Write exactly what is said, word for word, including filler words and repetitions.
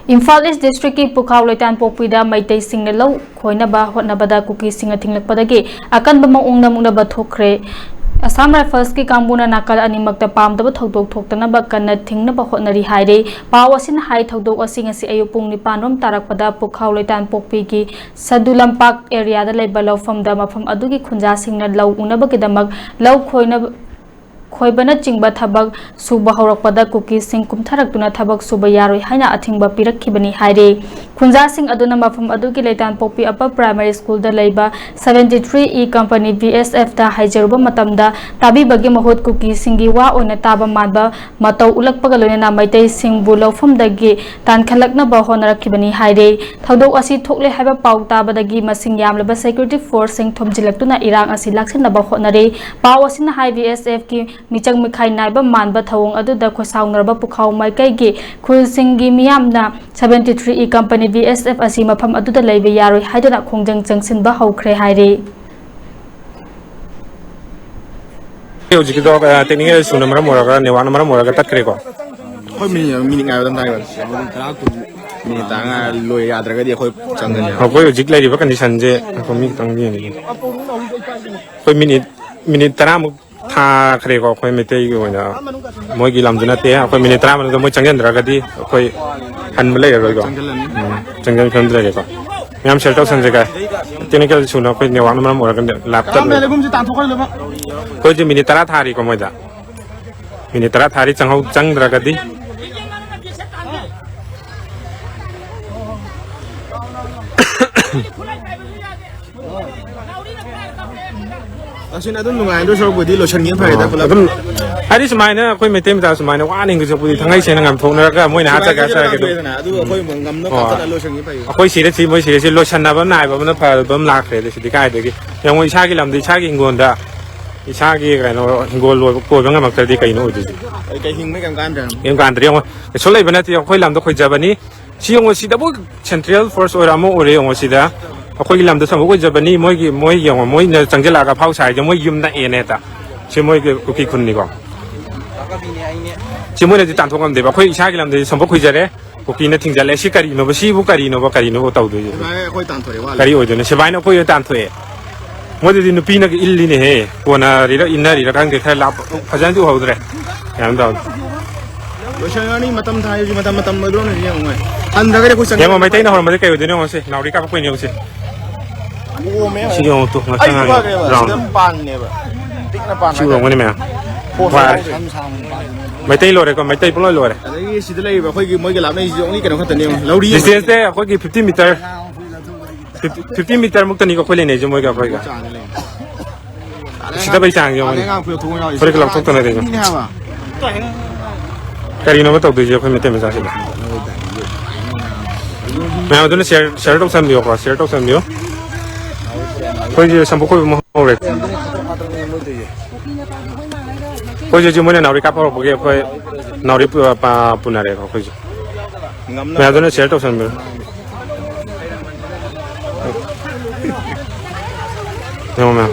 ꯏꯝꯐꯥꯜ ꯏꯁ ꯗꯤꯁꯇ꯭ꯔꯤꯛꯀꯤ ꯄꯨꯈꯥꯎ ꯂꯩꯇꯥꯟꯄꯣꯛꯄꯤꯗ ꯃꯩꯇꯩꯁꯤꯡꯅ ꯂꯧ ꯈꯣꯏꯅꯕ ꯍꯣꯠꯅꯕꯗ ꯀꯨꯀꯤꯁꯤꯡꯅ ꯊꯤꯡꯂꯛꯄꯗꯒꯤ ꯑꯀꯟꯕ ꯃꯑꯣꯡꯗ ꯃꯨꯛꯅꯕ ꯊꯣꯛꯈ꯭ꯔꯦ꯫ ꯑꯁꯥꯝ ꯔꯥꯏꯐꯜꯁꯀꯤ ꯀꯥꯡꯕꯨꯅ ꯅꯥꯀꯜ ꯑꯅꯤꯃꯛꯇ ꯄꯥꯝꯗꯕ ꯊꯧꯗꯣꯛ ꯊꯣꯛꯇꯅꯕ ꯀꯟꯅ ꯊꯤꯡꯅꯕ ꯍꯣꯠꯅꯔꯤ ꯍꯥꯏꯔꯦ꯫ ꯄꯥꯎ ꯑꯁꯤꯅ ꯍꯥꯏ, ꯊꯧꯗꯣꯛ ꯑꯁꯤ ꯉꯁꯤ ꯑꯌꯨꯛ ꯄꯨꯡ ꯅꯤꯄꯥꯟ ꯔꯣꯝ ꯇꯥꯔꯛꯄꯗ ꯄꯨꯈꯥꯎ ꯂꯩꯇꯥꯟꯄꯣꯛꯄꯤꯒꯤ ꯁꯗꯨ ꯂꯝꯄꯥꯛ ꯑꯦꯔꯤꯌꯥꯗ ꯂꯩꯕ ꯂꯧꯐꯝꯗ ꯃꯐꯝ ꯑꯗꯨꯒꯤ ꯈꯨꯟꯖꯥꯁꯤꯡꯅ ꯂꯧ ꯎꯅꯕꯒꯤꯗꯃꯛ ꯂꯧ ꯈꯣꯏꯅꯕ ꯈꯣꯏꯕꯅꯆꯤꯡꯕ ꯊꯕꯛ ꯁꯨꯕ ꯍꯧꯔꯛꯄꯗ ꯀꯨꯀꯤꯁꯤꯡ ꯀꯨꯝꯊꯔꯛꯇꯨꯅ ꯊꯕꯛ ꯁꯨꯕ ꯌꯥꯔꯣꯏ ꯍꯥꯏꯅ ꯑꯊꯤꯡꯕ ꯄꯤꯔꯛꯈꯤꯕꯅꯤ ꯍꯥꯏꯔꯤ꯫ ꯈꯨꯟꯖꯥꯁꯤꯡ ꯑꯗꯨꯅ ꯃꯐꯝ ꯑꯗꯨꯒꯤ ꯂꯩꯇꯥꯟꯄꯣꯛꯄꯤ ꯑꯄꯔ ꯄ꯭ꯔꯥꯏꯃꯥꯔꯤ ꯁ꯭ꯀꯨꯜꯗ ꯂꯩꯕ seventy three E Company B S F ꯇ ꯍꯥꯏꯖꯔꯨꯕ ꯃꯇꯝꯗ, ꯇꯥꯕꯤꯕꯒꯤ ꯃꯍꯨꯠ ꯀꯨꯀꯤꯁꯤꯡꯒꯤ ꯋꯥ ꯑꯣꯏꯅ ꯇꯥꯕ ꯃꯥꯟꯕ ꯃꯇꯧ ꯎꯠꯂꯛꯄꯒ ꯂꯣꯏꯅꯅ ꯃꯩꯇꯩꯁꯤꯡꯕꯨ ꯂꯧꯐꯝꯗꯒꯤ ꯇꯥꯟꯈꯠꯂꯛꯅꯕ ꯍꯣꯠꯅꯔꯛꯈꯤꯕꯅꯤ ꯍꯥꯏꯔꯤ꯫ ꯊꯧꯗꯣꯛ ꯑꯁꯤ ꯊꯣꯛꯂꯦ ꯍꯥꯏꯕ ꯄꯥꯎ ꯇꯥꯕꯗꯒꯤ ꯃꯁꯤꯡ ꯌꯥꯝꯂꯕ security force ꯁꯤꯡ ꯊꯣꯝꯖꯤꯜꯂꯛꯇꯨꯅ ꯏꯔꯥꯡ ꯑꯁꯤ ꯂꯥꯛꯁꯤꯟꯅꯕ ꯍꯣꯠꯅꯔꯤ꯫ ꯄꯥꯎ ꯑꯁꯤꯅ ꯍꯥꯏ, B S F ꯀꯤ ꯃꯤꯆꯪ ꯃꯤꯈꯥꯏ ꯅꯥꯏꯕ ꯃꯥꯟꯕ ꯊꯧꯑꯣꯡ ꯑꯗꯨꯗ ꯈꯣꯏꯁꯥꯎꯅꯔꯕ ꯄꯨꯈꯥꯎ ꯃꯥꯏꯀꯩꯒꯤ ꯈꯨꯜꯁꯤꯡꯒꯤ ꯃꯤꯌꯥꯝꯅ seventy three E Company B S F ꯑꯁꯤ ꯃꯐꯝ ꯑꯗꯨꯗ ꯂꯩꯕ ꯌꯥꯔꯣꯏ ꯍꯥꯏꯗꯨꯅ ꯈꯣꯡꯖꯪ ꯆꯪꯁꯤꯟꯕ ꯍꯧꯈ꯭ꯔꯦ ꯍꯥꯏꯔꯤ꯫ ꯍꯧꯖꯤꯛꯀꯤꯗꯣ, ꯑ, technical issue ꯅ ꯃꯔꯝ ꯑꯣꯏꯔꯒ, network ꯅ ꯃꯔꯝ ꯑꯣꯏꯔꯒ ꯇꯠꯈ꯭ꯔꯦꯀꯣ꯫ ꯑꯩꯈꯣꯏ ꯃꯤꯅꯤꯠ, ꯃꯤꯅꯤꯠ ꯉꯥꯏꯕꯗ ꯉꯥꯏꯕ꯫ ꯃꯤꯅꯤꯠ ꯇꯔꯥ, ꯀꯨꯟ, ꯃꯤꯅꯤꯠ ꯇꯔꯥ ꯉꯥꯏ ꯂꯣꯏ ꯌꯥꯗ꯭ꯔꯒꯗꯤ ꯑꯩꯈꯣꯏ ꯆꯪꯒꯅꯤ꯫ ꯑꯩꯈꯣꯏ ꯍꯧꯖꯤꯛ ꯂꯩꯔꯤꯕ condition ꯁꯦ ꯑꯩꯈꯣꯏ ꯃꯤ ꯈꯤꯇꯪ ꯌꯦꯡꯒꯦ꯫ ꯑꯩꯈꯣꯏ ꯃꯤꯅꯤꯠ, ꯃꯤꯅꯤꯠ ꯇꯔꯥꯃꯨꯛ ꯊꯥꯈ꯭ꯔꯦꯀꯣ, ꯑꯩꯈꯣꯏ ꯃꯩꯇꯩꯒꯤ ꯑꯣꯏꯅ꯫ ꯃꯣꯏꯒꯤ ꯂꯝꯗꯨ ꯅꯠꯇꯦ, ꯑꯩꯈꯣꯏ ꯃꯤꯅꯤꯠ ꯇꯔꯥ ꯃꯅꯨꯡꯗ ꯃꯣꯏ ꯆꯪꯁꯤꯟꯗ꯭ꯔꯒꯗꯤ ꯑꯩꯈꯣꯏ ꯍꯟꯕ ꯂꯩꯔꯔꯣꯏꯀꯣ꯫ ꯆꯪꯁꯤꯜꯂꯅꯤ꯫ ꯎꯝ, ꯆꯪꯁꯤꯟ ꯈꯟꯗ꯭ꯔꯒꯦꯀꯣ꯫ ꯃꯌꯥꯝ share ꯇꯧꯁꯟꯁꯦ ꯀꯥꯏ꯫ Technical issue ꯅ ꯑꯩꯈꯣꯏ network ꯅ ꯃꯔꯝ ꯑꯣꯏꯔꯒ ꯂꯥꯞ ꯇꯠꯂꯦ꯫ ꯑꯩꯈꯣꯏꯁꯦ ꯃꯤꯅꯤꯠ ꯇꯔꯥ ꯊꯥꯔꯤꯀꯣ ꯃꯣꯏꯗ꯫ ꯃꯤꯅꯤꯠ ꯇꯔꯥ ꯊꯥꯔꯤ, ꯆꯪꯍꯧ-, ꯆꯪꯗ꯭ꯔꯒꯗꯤ꯫ ꯑꯁꯤꯅ ꯑꯗꯨꯝ ꯅꯨꯡꯉꯥꯏꯗꯣꯏ ꯁꯔꯨꯛꯄꯨꯗꯤ ꯂꯣꯏꯁꯤꯟꯒꯦ ꯐꯔꯦꯗ ꯑꯣ, ꯄꯨꯂꯞ꯫ ꯑꯗꯨꯝ ꯍꯥꯏꯗꯤ ꯁꯨꯃꯥꯏꯅ ꯑꯩꯈꯣꯏ ꯃꯩꯇꯩ ꯃꯆꯥ ꯁꯨꯃꯥꯏꯅ ꯋꯥꯅ ꯍꯤꯡꯗꯣꯏ ꯁꯔꯨꯛꯄꯨꯗꯤ ꯊꯥꯡꯒꯩ ꯁꯦꯡꯅ ꯉꯥꯝꯊꯣꯛꯅꯔꯒ ꯃꯣꯏꯅ ꯍꯥꯠꯆꯒꯦ ꯁꯨꯃꯥꯏꯅ ꯍꯥꯠꯆꯔꯒꯦ ꯑꯗꯨꯝ꯫ ꯂꯥꯛꯇꯣꯏꯗꯅ, ꯑꯗꯨ ꯑꯩꯈꯣꯏ ꯉꯝꯅ ꯍꯣꯏ꯫ ꯀꯟꯅ ꯂꯣꯏꯁꯤꯟꯒꯦ ꯐꯩ꯫ ꯑꯩꯈꯣꯏ ꯁꯤꯔꯦ ꯁꯤ, ꯃꯣꯏ ꯁꯤꯔꯦ ꯁꯤ, ꯂꯣꯏꯁꯟꯅꯕ ꯅꯥꯏꯕ ꯑꯃꯅ ꯐꯕ ꯑꯃ ꯂꯥꯛꯈ꯭ꯔꯦ꯫ ꯑꯗꯨ ꯁꯤꯗꯤ ꯀꯥꯏꯗꯒꯤ? ꯌꯦꯡꯉꯣ, ꯏꯁꯥꯒꯤ ꯂꯝꯗ, ꯏꯁꯥꯒꯤ ꯍꯤꯡꯒꯣꯜꯗ, ꯏꯁꯥꯒꯤ ꯀꯩꯅꯣ ꯍꯤꯡꯒꯣꯜ ꯂꯣꯏꯕ ꯀꯣꯏꯕ ꯉꯝꯃꯛꯇ꯭ꯔꯗꯤ ꯀꯩꯅꯣ ꯑꯣꯏꯗꯣꯏꯁꯦ? ꯀꯩ ꯍꯤꯡꯕ ꯀꯩꯝ ꯀꯥꯟꯗ꯭ꯔꯦ꯫ ꯀꯩꯝ ꯀꯥꯟꯗ꯭ꯔꯦ꯫ ꯌꯦꯡꯉꯣ, ꯀꯩꯁꯨ ꯂꯩꯕ ꯅꯠꯇꯦ꯫ ꯑꯩꯈꯣꯏ ꯂꯝꯗ ꯈꯣꯏꯖꯕꯅꯤ꯫ ꯁꯤ ꯌꯦꯡꯉꯣ, ꯁꯤꯗꯕꯨ central force ꯑꯣꯏꯔꯣ ꯑꯃ ꯑꯣꯏꯔꯦ, ꯌꯦꯡꯉꯣ ꯁꯤꯗ꯫ ꯑꯩꯈꯣꯏꯒꯤ ꯂꯝꯗ ꯁꯣꯝꯕ ꯈꯣꯏꯖꯕꯅꯤ, ꯃꯣꯏꯒꯤ, ꯃꯣꯏ ꯌꯦꯡꯉꯣ, ꯃꯣꯏꯅ ꯆꯪꯁꯤꯜꯂꯛꯑꯒ ꯑꯐꯥꯎ ꯁꯥꯏꯁꯦ ꯃꯣꯏ ꯌꯨꯝ ꯅꯛꯑꯦꯅ ꯍꯦꯛꯇ꯫ ꯁꯤ ꯃꯣꯏꯒꯤ ꯀꯨꯀꯤ ꯈꯨꯟꯅꯤꯀꯣ꯫ ꯁꯤ ꯃꯣꯏꯅꯗꯤ ꯇꯥꯟꯊꯣꯛ ꯉꯝꯗꯦꯕ꯫ ꯑꯩꯈꯣꯏ ꯏꯁꯥꯒꯤ ꯂꯝꯗꯗꯤ ꯁꯣꯝꯕ ꯈꯣꯏꯖꯔꯦ꯫ ꯀꯨꯀꯤꯅ ꯊꯤꯡꯖꯜꯂꯦ꯫ ꯁꯤ ꯀꯔꯤꯅꯣꯕ? ꯁꯤꯕꯨ ꯀꯔꯤꯅꯣꯕ? ꯀꯔꯤꯅꯣꯕ ꯇꯧꯗꯣꯏꯁꯦ? ꯁꯤꯐꯥꯏ ꯑꯩꯈꯣꯏ ꯇꯥꯟꯊꯣꯔꯛꯑꯦ ꯋꯥꯂꯦ꯫ ꯀꯔꯤ ꯑꯣꯏꯗꯣꯏꯅꯣ? ꯁꯤꯐꯥꯏꯅ ꯑꯩꯈꯣꯏ ꯑꯣꯏꯅ ꯇꯥꯟꯊꯣꯛꯑꯦ꯫ ꯃꯣꯏꯗꯗꯤ ꯅꯨꯄꯤꯅꯒ ꯏꯜꯂꯤꯅꯦꯍꯦ꯫ ꯀꯣꯟꯅꯔꯤꯔ ꯏꯟꯅꯔꯤꯔ ꯈꯪꯗꯦ꯫ ꯈꯔ ꯂꯥꯞ ꯐꯖꯅꯗꯤ ꯎꯍꯧꯗ꯭ꯔꯦ꯫ ꯀꯩꯅꯣ ꯇꯧꯔꯦ꯫ ꯂꯣꯏꯁꯟꯒꯅꯤ꯫ ꯃꯇꯝ ꯊꯥꯏ ꯍꯧꯖꯤꯛ꯫ ꯃꯇꯝ ꯃꯇꯝ ꯑꯣꯏꯗ꯭ꯔꯣ ꯍꯧꯖꯤꯛ ꯌꯦꯡꯉꯣ꯫ ꯍꯟꯊꯈꯔꯦ ꯑꯩꯈꯣꯏ ꯆꯪꯉꯦ꯫ ꯌꯦꯡꯉꯣ, ꯃꯩꯇꯩꯅ ꯍꯧꯔꯝꯕꯗꯤ ꯀꯩ ꯑꯣꯏꯗꯣꯏꯅꯣ? ꯌꯦꯡꯉꯣꯁꯦ, ꯅꯥꯎꯔꯤ ꯀꯥꯞꯄꯛꯄꯩꯅꯦ꯫ ꯌꯦꯡꯉꯣꯁꯦ꯫ ꯑꯣꯃꯦ꯫ ꯁꯤ ꯌꯦꯡꯉꯣ ꯇꯨ, ꯉꯁꯪ ꯑꯩ ꯉꯥꯡꯉꯦ꯫ ꯐꯈ꯭ꯔꯦꯕ꯫ ꯔꯥꯎꯟ꯫ ꯁꯤꯗ ꯄꯥꯟꯅꯦꯕ꯫ ꯄꯤꯛꯅ ꯄꯥꯟ ꯁꯤ ꯍꯥꯏꯇꯥꯔꯦ꯫ ꯎꯔꯝꯒꯅꯤ ꯃꯌꯥꯝ꯫ ꯐꯣꯟ ꯐꯔꯦ꯫ ꯍꯥꯏꯇꯥꯔꯦ꯫ ꯃꯩꯇꯩ ꯂꯣꯏꯔꯦꯀꯣ, ꯃꯩꯇꯩ ꯄꯨꯡꯂꯣꯏ ꯂꯣꯏꯔꯦ꯫ ꯑꯗꯒꯤ ꯁꯤꯗ ꯂꯩꯔꯤꯕ ꯑꯩꯈꯣꯏꯒꯤ ꯃꯣꯏꯒ ꯂꯥꯞꯅꯩꯁꯤꯗꯤ ꯑꯣꯡꯂꯤ ꯀꯩꯅꯣ ꯈꯛꯇꯅꯦꯕ꯫ ꯂꯧꯔꯤ ꯑꯃ꯫ ꯗꯤꯁꯇꯦꯟꯁꯁꯦ ꯑꯩꯈꯣꯏꯒꯤ ꯐꯤꯐꯇꯤ ꯃꯤꯇꯔ, ꯐꯤꯐꯇꯤ ꯃꯤꯇꯔ ꯃꯨꯛꯇꯅꯤꯀꯣ ꯑꯩꯈꯣꯏ ꯂꯩꯅꯩꯁꯦ ꯃꯣꯏꯒ ꯑꯩꯈꯣꯏꯒ꯫ ꯆꯥꯡꯗ ꯂꯩ꯫ ꯁꯤꯗꯕꯩ ꯆꯥꯡꯁꯦ ꯌꯦꯡꯉꯣꯅꯦ꯫ ꯑꯉꯥꯡ ꯐꯨꯔꯤꯠ ꯂꯧꯊꯣꯛꯄ ꯌꯥꯎꯔꯤ꯫ ꯐꯨꯔꯤꯠꯀ ꯂꯧꯊꯣꯛꯇꯅ ꯂꯩꯔꯦ꯫ ꯃꯤꯅꯦ ꯍꯥꯏꯕ꯫ ꯀꯔꯤꯅꯣꯕ ꯇꯧꯗꯣꯏꯁꯦ ꯑꯩꯈꯣꯏ ꯃꯩꯇꯩ ꯃꯆꯥꯁꯤꯗ? ꯃꯌꯥꯝ ꯑꯗꯨꯅ ꯁꯤꯌꯔ ꯁꯤꯌꯔ ꯇꯧꯁꯟꯕꯤꯌꯣꯀꯣ, ꯁꯤꯌꯔ ꯇꯧꯁꯟꯕꯤꯌꯣ꯫ ꯑꯩꯈꯣꯏꯁꯦ ꯁꯝꯄꯨ ꯈꯣꯏꯕ ꯑꯃ ꯍꯧꯔꯦ꯫ ꯑꯩꯈꯣꯏꯁꯦ ꯍꯧꯖꯤꯛ ꯃꯣꯏꯅ ꯅꯥꯎꯔꯤ ꯀꯥꯞꯄ ꯍꯧꯔꯛꯄꯒꯤ ꯑꯩꯈꯣꯏ ꯅꯥꯎꯔꯤ ꯄꯨ- ꯄ- ꯄꯨꯅꯔꯦꯀꯣ ꯑꯩꯈꯣꯏꯁꯦ꯫ ꯃꯌꯥꯝ ꯑꯗꯨꯅ ꯁꯤꯌꯔ ꯇꯧꯁꯟꯕꯤꯌꯣ꯫ ꯌꯦꯡꯉꯣ ꯃꯌꯥꯝ꯫